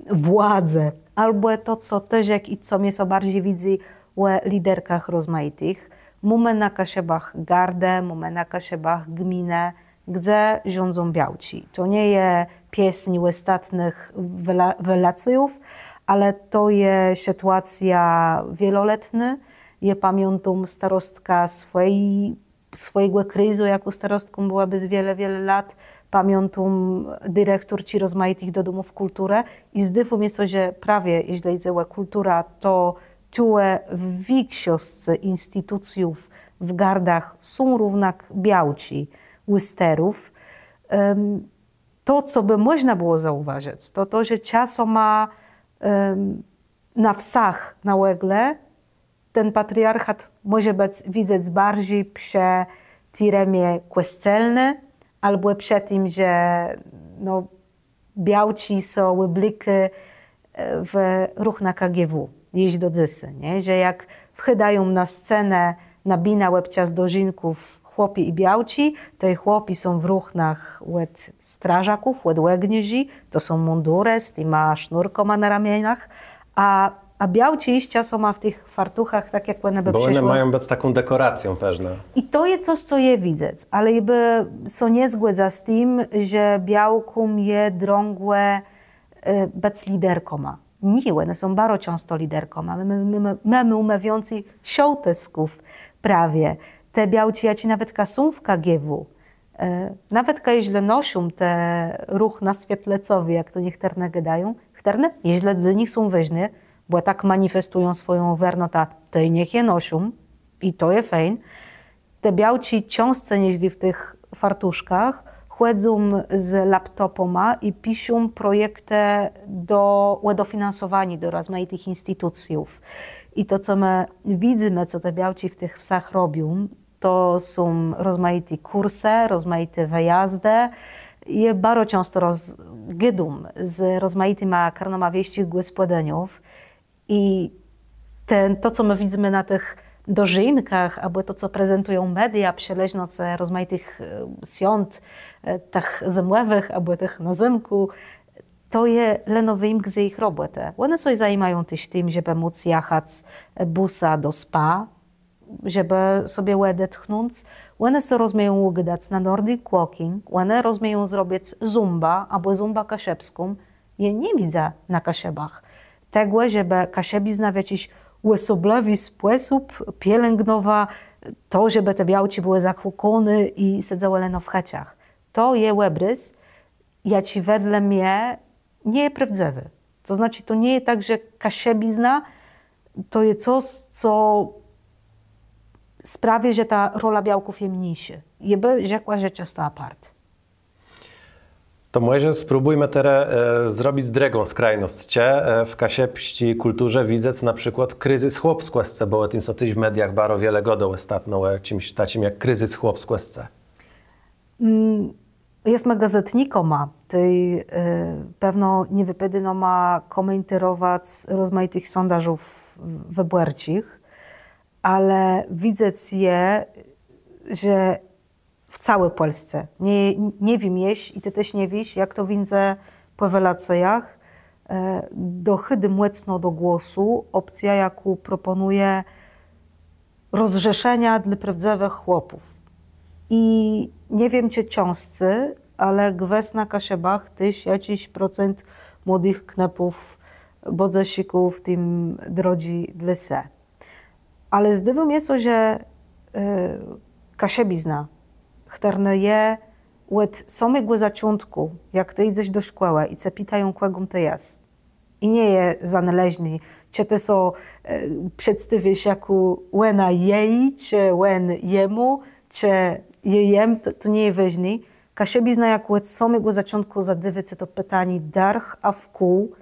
władzë, abò to, co téż, jak i co mie sã barżi widzy ò liderkach rozmajitëch, mómë na Kaszëbach gardë, mómë na Kaszëbach gminë, gdze rządzą białczi. To nie je piesń òstatnëch wëla-, wëlacjów, ale to je sytuacjô wieloletnô. Jô pamiãtóm starostkã swòji swòjégò krézu, jakò starostką bëła bez wiele, wiele lat. Pamiãtóm direktorczi rozmajitëch dodomów kùlturë i zdôwô mie sã, że prawie jeżlë jidze ò kùlturã, to tuwò w wikszoscë institucjów w gardach są równak białczi ù sterów. Em, to, co bë mòżna bëło zaùważëc, to to, że czasama, em, na wsach na ògle ten patriarchat mòże bëc widzec barżi przë ti rëmie kòscelny, abò przë tim, że, no, białczi sã òblôkô, e, w ruchna K G W, jesz do dzysô, nié? Że jak wchôdają na scenã, na binã òb czas dożinków chłopi i białczi, to i chłopi są w ruchnach òd strażaków, òd ògniôrzi, to są mundurë z tima sznurkama na ramionach, a, a białczi jesz czasama w tëch fartuchach, tak jak òne bë przëszłë. Bò òne mają bëc taką dekòracją pewno. I to je cos, co je widzec, ale jô bë sã nie zgòdza z tim, że białkóm je drãgò, e, bëc liderkama. Nié, òne są baro czãsto liderkama. Më, më, më, më mómë wiãcy szôłtësków prawie. Te białczi, jaczé nawetka są w K G W, e, nawetka jeżlë noszą te ruchna swietlecowé, jak to niechtërny gôdają, chtërny, jeżlë dlô nich są wôżné, bò tak manifestëją swòją wiernotã, tej niech je noszą i to je fejn. Te białczi czãscy niżlë w tëch fartuszkach chòdzą z laptopama i piszą projektë do, ò dofinansowanié do rozmajitëch institucjów. I to, co më widzymë, co te białczi w tëch wsach robią, to są rozmajité kùrsë, rozmajité wëjazdë. Jô baro czãsto roz-, gôdóm z rozmajitima karnama wiejsczich gòspòdëniów. I ten, to, co më widzymë na tëch dożinkach, abò to, co prezentëją media, przë leżnoscë rozmajitëch, e, swiąt, e, tëch zëmòwëch, abò tëch na zymkù, to je leno wëjimk z jich robòtë. Òne sã zajimają téż tim, żebë móc jachac, e, bùsã do spa, żebë sobie òdetchnąc. Òne sã rozmieją ùgadac na Nordic Walking, òne rozmieją zrobic zumba, abò zumba kaszëbską. Jô nie widzã na Kaszëbach tegò, żebë kaszëbizna w jaczis òsoblëwi spòsób pielãgnowa to, żebë te białczi bëłë zachòkóné i sedzałë leno w chëczach. To je òbrôz, jaczi wedle mie nie je prôwdzëwi. To znaczi, to nie je tak, że kaszëbizna to je cos, co sprawi, że ta rola białków je mniészô. Jô bë rzekła, że czãsto apart. To mòże spróbùjmë terô, e, zrobic drëgą skrajnosc. Czë, e, w kaszëbsczi kùlturze widzec na przikłôd krizys chłopskòscë, bò ò tim sã téż w mediach baro wiele gôdô òstatno, ò czims taczim jak krizys chłopskòscë. Mm, jesmë gazétnikama, tej, e, pewno nie wëpôdô nama kòmentérowac rozmajitëch sondażów w-, wëbòrczich, ale widzec je, że w całi Pòlsce. Nie, nie wiém jesz i të téż nie wiész, jak to wińdze Pò welacjach dochôdô mòcno do głosu òpcjô, jakô propònëje rozrzeszenia dlô prôwdzëwëch chłopów. I nie wiém, czë czãscy, ale gwës na Kaszëbach téż jaczis procent młodëch knôpów bãdze szëkôł w tim drodżi dlô se. Ale zdôwô mie sã, że kaszëbizna, chtërna je òd samégò zôczątkù, jak të jidzesz do szkòłë i ce pitają, kògùm të jes. I nie je zanôleżné, czë të sã przedstôwiôsz jakò òna, ji, czë òn, jemù, czë jô, jem, to nie je wôżné. Kaszëbizna jakò òd samégò zôczątkù zadôwô ce to pitanié dërch a wkół.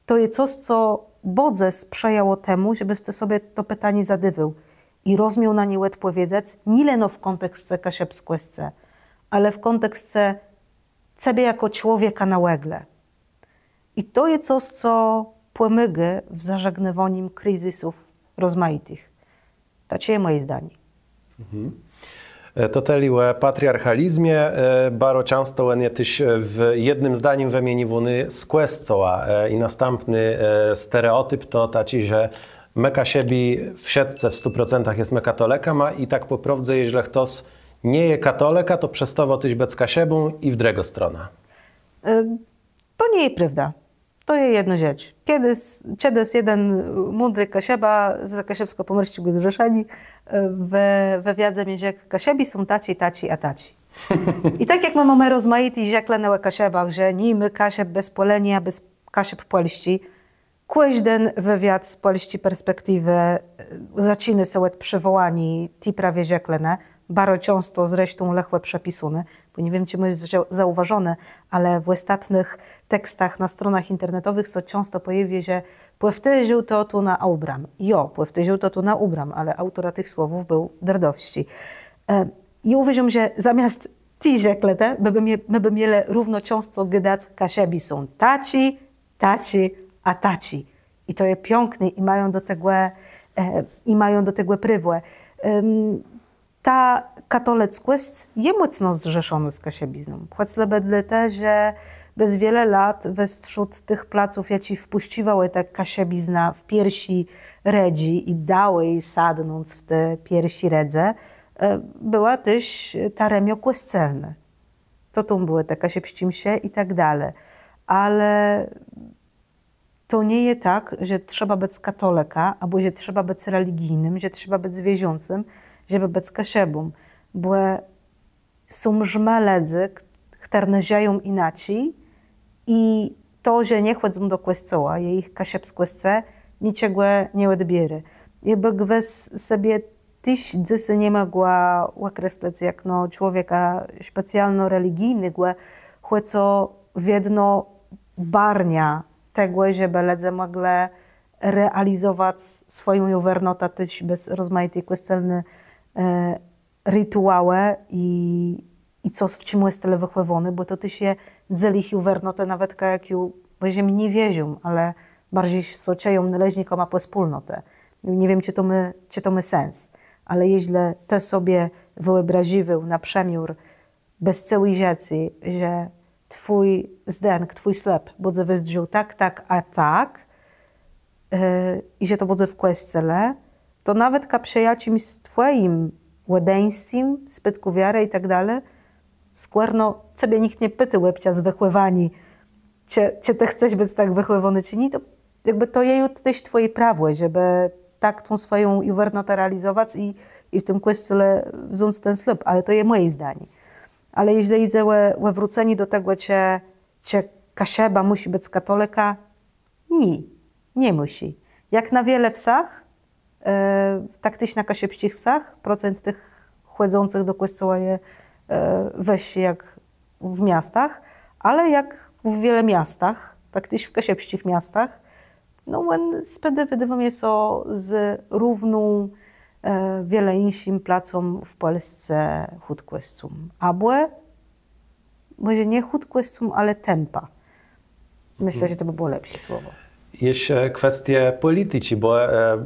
To je cos, co bãdze sprzëjało temù, żebës të sobie to pitanié zadôwôł i rozmiôł na nie òdpòwiedzec, nié leno w kònteksce kaszëbskòscë, ale w kònteksce cebie jakò człowieka na ògle. I to je cos, co pòmôgô w zażegnôwanim krizysów rozmajitëch. Taczé je mòje zdanié. To tëli ò patriarchalizmie. Baro czãsto òn je téż w jednym zdanim wëmieniwóny z Kòscoła. I nôstãpny stereòtip to taczi, że më Kaszëbi wszëtcë w stu procentach jesmë katolëkama i tak pò prôwdze, jeżlë chtos nie je katolëkã, to przestôwô téż bëc Kaszëbą i w drëgą stronã. To nie je prôwda. To je jedna rzecz. Czedës jeden mądri Kaszëba z Kaszëbskò-Pòmòrsczégò Zrzeszeniô w wëwiadze mie rzekł: Kaszëbi są taczi, taczi a taczi. I tak jak më mómë rozmajité rzeklënë ò Kaszëbach, że ni ma Kaszëb bez pòlënë, bez Kaszëb Pòlsczi, kòżden wëwiad z pòlsczi perspektiwë zaczinô sã òd przëwòłaniô ti prawie rzeklënë, baro czãsto zresztą lëchò przepisóny, bò nie wiém, czë môsz zaùwôżoné, ale w òstatnëch tekstach na stronach internetowëch sã czãsto pòjôwiô, że pòwtórził to tu na Aubram. Jo, pòwtórził to tu na Aubram, ale aùtorã tëch słowów béł Derdowsczi. I ùwôżóm, że zamiast ti rzeklënë më bë mielë równo czãsto gadac: Kaszëbi są taczi, taczi a taczi. I to je piãkné i mają do tegò, i mają do tegò prawò. Ta katolëckòsc je mòcno zrzeszonô z kaszëbizną. Chòclëbë dlôte, że bez wiele lat westrzód tëch placów, jaczé wpùszcziwałë tã kaszëbiznã w pierszi rédze i dałë ji sadnąc w te pierszi rédze, bëła téż ta rëmiô kòscelnô. To tam bëłë te kaszëbsczé msze i tak dali. Ale to nie je tak, że trzeba bëc katolëkã abò że trzeba bëc religijnym, że trzeba bëc wierzącym, żebë bëc Kaszëbą. Bò są rzmë lëdzy, chtërny żëją jinaczi i to, że nie chòdzą do kòscoła, jich kaszëbskòscë niczegò nie òdbiérô. Jô bë gwës sobie téż dzysô ni mògła òkreslëc jakno człowieka specjalno religijnégò, chòcô wiedno barniã tegò, żebë lëdze mòglë realizowac swòjã juwernotã téż bez rozmajité kòscelné rituałë i cos, w czim òstelë wëchòwóny, bò to téż je dzél jich juwernotë, nawetka jak ju, bò że mni nie wierzą, ale barżi sã czëją nôleżnikama pòspólnotë. Nie wiém, czë to mô sens, ale jeżlë të sobie wëòbrażiwôł na przëmiôr bez całi żëcé, że twój zdënk, twój slëb bãdze wëzdrzôł tak, tak a tak, i że to bãdze w kòscele, to nawetka przë jaczims twòjim òdeńscym spôdkù wiarë i tak dali, skòrno cebie nicht nie pitôł òb czas wëchòwaniô, czë të chcesz bëc tak wëchòwóny, czë nié, to jakbë to je ju téż twòje prawò, żebë tak tã swòjã juwernotã realizowac i w tim kòscele wząc ten slëb, ale to je mòje zdanié. Ale jeżlë jidze ò wrócenié do tegò, czë Kaszëba mùszi bëc katolëkã, nié, nie mùszi. Jak na wiele wsach, tak téż na kaszëbsczich wsach procent tëch chòdzącëch do kòscoła je wëższi jak w miastach, ale jak w wiele miastach, tak téż w kaszëbsczich miastach, no òn spôdô, wëdôwô mie sã, z równą wiele jinszim placóm w Pòlsce chùtkòscą. Abò mòże nié chùtkòscą, ale tempã. Mëszlã, że to bë bëło lepszé słowò. Jesz kwestie pòliticzi, bò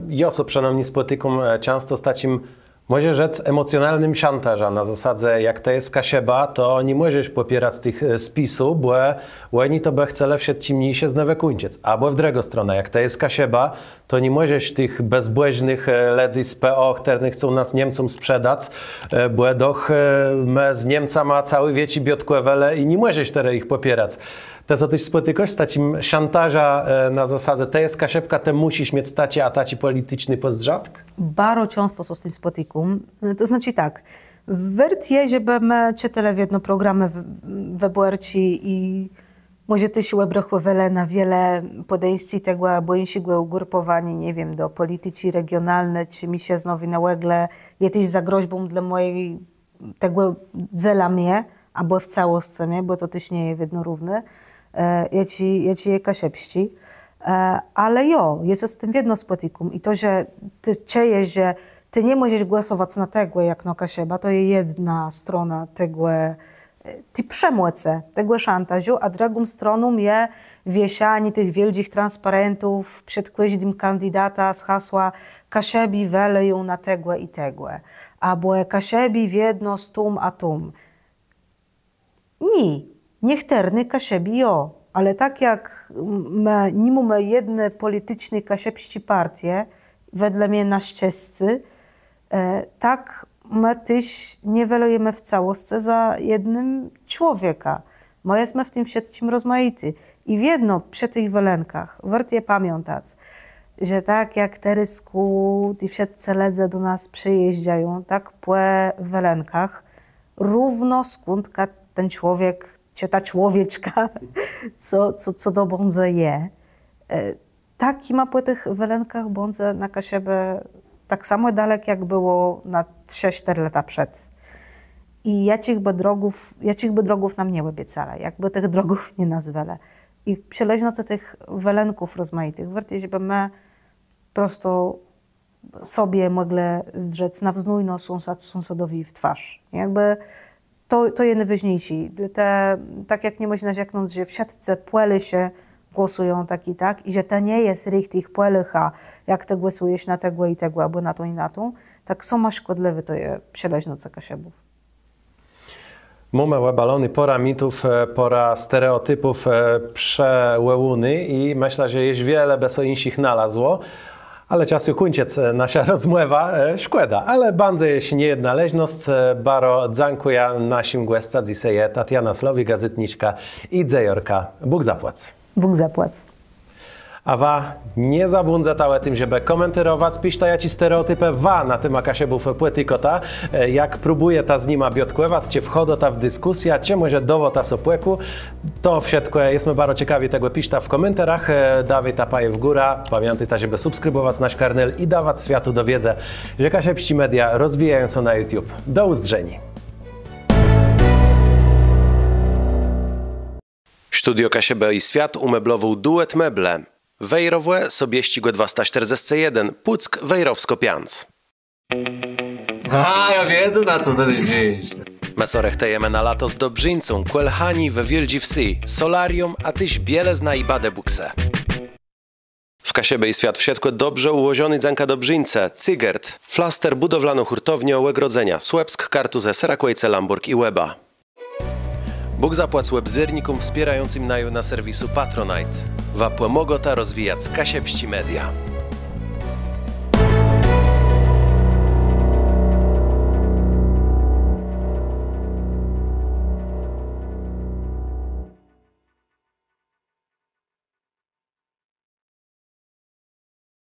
jô sã przënômni spòtikóm czãsto z taczim Mòże rzec emòcjonalnym szantażã na zasadze, jak të jes Kaszëba, to ni mòżesz pòpierac tëch, e, spisów, bò òni to bë chcelë wszëtczé mniészëznë wëkùńczëc. Abò w drëgą stronã, jak të jes Kaszëba, to ni mòżesz tëch bezbòżnëch, e, lëdzy z P O, chtërny chcą nas Niemcóm sprzedac, e, bò doch, e, më z Niemcama całé wieczi biôtkòwelë i ni mòżesz terô jich pòpierac. Të sã téż spòtikôsz z taczim szantażã, e, na zasadze, të jes Kaszëbka, të mùszisz miec taczi a taczi pòliticzny pòzdrzatk? Baro czãsto sã z tim spòtikóm. To znaczi tak, wôrt je, żebë më czëtelë wiedno programë w-, wëbòrczé i mòże téż òbrachòwelë na wiele pòdeńscé tegò abò jinszégò ùgrupòwaniô, nie wiém, do pòliticzi regionalny czë mniészëznowi na ògle, je téż zagrozbą dlô mòji tegò dzéla mie, abò w całoscë mie, bò to téż nie je wiedno równé, e, jaczi, jaczi je kaszëbsczi. E, ale jo, jô sã z tim wiedno spòtikóm i to, że të czëjesz, że të ni mòżesz głosowac na tegò, jak no Kaszëba, to je jedna strona tegò, e, ti przemòcë, tegò szantażu, a drëgą stroną je wieszanié tëch wiôldżich transparentów przed kòżdim kandidatã z hasłã: Kaszëbi wòłają na tegò i tegò. Abò Kaszëbi wiedno z tą a tą. Nié, niechtërny Kaszëbi jo, ale tak jak m-, më ni mómë jedny pòliticzny kaszëbsczi partie, wedle mie na szczescé, e, tak më téż nie wòlëjemë w całoscë za jednym człowiekã. Më jesmë w tim wszëtczim rozmajiti. I wiedno przë tëch wòlenkach wôrt je pamiãtac, że tak jak terôzkù ti wszëtcë lëdze do nas przëjéżdżają, tak pò wòlenkach równo skądka ten człowiek, czë ta człowieczka, co, co, co dobãdze je. E, tak i ma pò tëch wòlenkach bãdze na Kaszëbë tak samò dalek, jak bëło na trzë, sztërë lata przed. I jaczich bë drogów, jaczich bë drogów nam nie òbiecalë, jak bë tëch drogów nie nazwelë. I przë leżnoscë tëch wòlenków rozmajitëch, wôrt je, żebë më prosto sobie mòglë zdrzec na wznójno sąsôd sąsadowi w twôrz. Jakbë to, to je nôwôżniészé. Dlôte, tak jak ni mòże narzeknąc, że wszëtcë Pòlôszë głosëją tak i tak, i że të nie jes richtich Pòlôchã, jak të głosëjesz na tegò i tegò, abò na tã i na tã, tak samò szkòdlëwé to je przë leżnoscë Kaszëbów. Mómë òbaloné pôrã mitów, e, pôrã stereòtipów, e, przełómóné i mëszlã, że jesz wiele bë sã jinszich nalazło. Ale czas ju kùńczëc, e, naszã rozmòwã, e, szkòda, ale bãdze jesz niejedna leżnosc. E, baro dzãkùjã. Naszim gòscã dzysô je Tatiana Slowik, gazétniczka i dzejôrka. Bóg zapłac. Bóg zapłac. A wa nie zabądzta ò tim, żebë kòmentérowac, piszta, jaczé stereòtipë wa na témã Kaszëbów pòtikôta, e, jak próbùjeta z nima biôtkòwac, czë wchôdôta w diskùsjã, czë mòże dôwôta so pòkù. To wszëtkò, jesmë baro cekawi tegò, piszta w kòmentarach, e, dôwôjta paje w górã, pamiãtôjta, żebë subskribòwac nasz kanal i dawac swiatu do wiédzë, że kaszëbsczé media rozwijają sã na YouTube. Do ùzdrzeniô. Studio Kaszëbë i Swiat ùmeblowôł Duet Meble. Wejrowò, Sobiesczégò dwasta sztërdzescë jeden, Pùck, Wejrowskô piãc. A, jô widzã, na co të zdrzisz. Më sã rëchtëjemë na lato z dobrzińcą, kòl Hani we Wiôldżi Wsë, solarium, a téż bielëzna i badebùksë. W Kaszëbë i Swiat wszëtkò dobrze ùłożoné dzãka dobrzińcë Cygert, flaster, bùdowlanô hùrtowniô, ògrodzenia, Słëpsk, Kartuzë, Serakòjce, Lãbòrg i Łeba. Bóg zapłac òbzérnikóm wspiérającym naju na serwisu Patronite. Wa pòmôgôta rozwijac kaszëbsczé media.